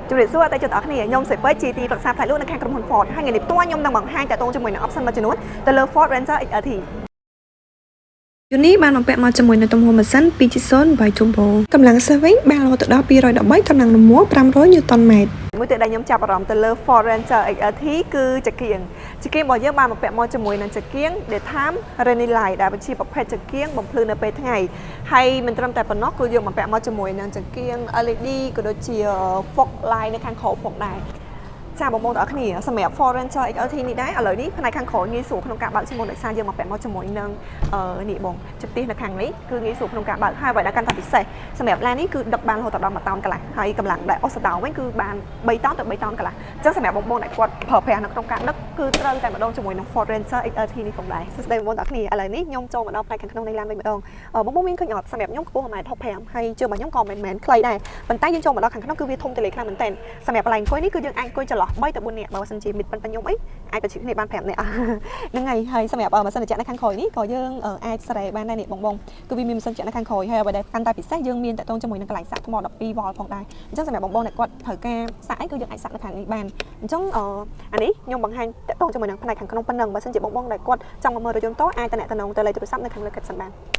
ជំរាបសួរអតិថិជនទាំងអស់គ្នាខ្ញុំសេពេចជាទីប្រឹក្សាផ្នែកលក់នៅខាងក្រុមហ៊ុន Ford ហើយថ្ងៃនេះផ្ទាល់ខ្ញុំនឹងបង្ហាញតាក់ទងជាមួយនឹង option មួយចំនួនទៅលើ Ford Ranger XLT។ យូនេះបានបំពាក់មកជាមួយនឹងទំហំម៉ាស៊ីន2.0 Bi Turbo កម្លាំងសេះវិញបានរហូតដល់213កម្លាំងរមួល500 Newton ម៉ែត្រ។ មួយទៀតដែលខ្ញុំចាប់អារម្មណ៍ទៅលើ Ford Ranger XLT គឺចង្គៀងចង្គៀងរបស់យើងបានបំពាក់មកជាមួយនឹងចង្គៀង Daytime Running Light ដែលជាប្រភេទចង្គៀងបំភ្លឺនៅពេលថ្ងៃហើយមិនត្រឹមតែប៉ុណ្ណោះគឺយើងបំពាក់មកជាមួយនឹងចង្គៀង LED ក៏ដូចជា fog light នៅខាងក្រោមផងដែរចាបងប្អូនទាំងអស់គ្នាសម្រាប់ Ford Ranger XLT នេះដែរឥឡូវនេះផ្នែកខាងក្រោយងាយស្រួលក្នុងការបើកជាមុនដោយសារយើងមកពាក់មកជាមួយនឹងអឺនេះបងចន្ទះនៅខាងនេះគឺងាយស្រួលក្នុងការបើកហើយអ្វីដែលកាន់តែពិសេសសម្រាប់ឡាននេះគឺដឹកបានរហូតដល់1តោនកន្លះហើយកម្លាំងដែលអូសដោវិញគឺបាន3តោនទៅ3តោនកន្លះអញ្ចឹងសម្រាប់បងប្អូនដែលគាត់ប្រើប្រាស់នៅក្នុងការដឹកគឺត្រូវតែម្ដងជាមួយនឹង Ford Ranger XLT នេះផងដែរសួស្តីបងប្អូនទាំងអស់គ្នាឥឡូវនេះខ្ញុំចូលមកដល់ផ្នែកខាងក្នុងនៃឡានវិញម្ដងបងប្អូនមានឃើញអត់សម្រាប់ខ្ញុំខ្ពស់1ម៉ែត្រ65ហើយជើងរបស់ខ្ញុំក៏មិនមែនខ្លីដែរប៉ុន្តែយើងចូលមកដល់ខាងក្នុងគឺវាធំទូលាយខ្លាំងមែនទែនសម្រាប់កន្លែងអង្គុយនេះគឺយើងអាចអង្គុយចន្លោះ3ទៅ4នាក់បើសិនជាមិត្តប៉ុនខ្ញុំអីអាចប្រជិះគ្នាបាន5នាក់ហ្នឹងហើយហើយសម្រាប់ម៉ាស៊ីនត្រជាក់នៅខាងក្រោយនេះក៏យើងអាចសេរីបានដែរនេះបងបងគឺវាមានម៉ាស៊ីនត្រជាក់នៅខាងក្រោយហើយអ្វីដែលកាន់តែពិសេសយើងមានតាក់ទងជាមួយនឹងកន្លែងសាកថ្ម12វ៉ុលផងដែរអញ្ចឹងសម្រាប់បងបងដែលគាត់ត្រូវការសាកអីគឺយើងអាចសាកនៅខាងនេះបានអញ្ចឹងអានេះខ្ញុំបង្ហាញតាក់ទងជាមួយនឹងផ្នែកខាងក្នុងប៉ុណ្ណឹងបើសិនជាបងបងដែលគាត់ចង់មកមើលរថយន្តតអាចតំណតំណងទៅលេខទូរស័ព្ទនៅខាងលើ caption បាន។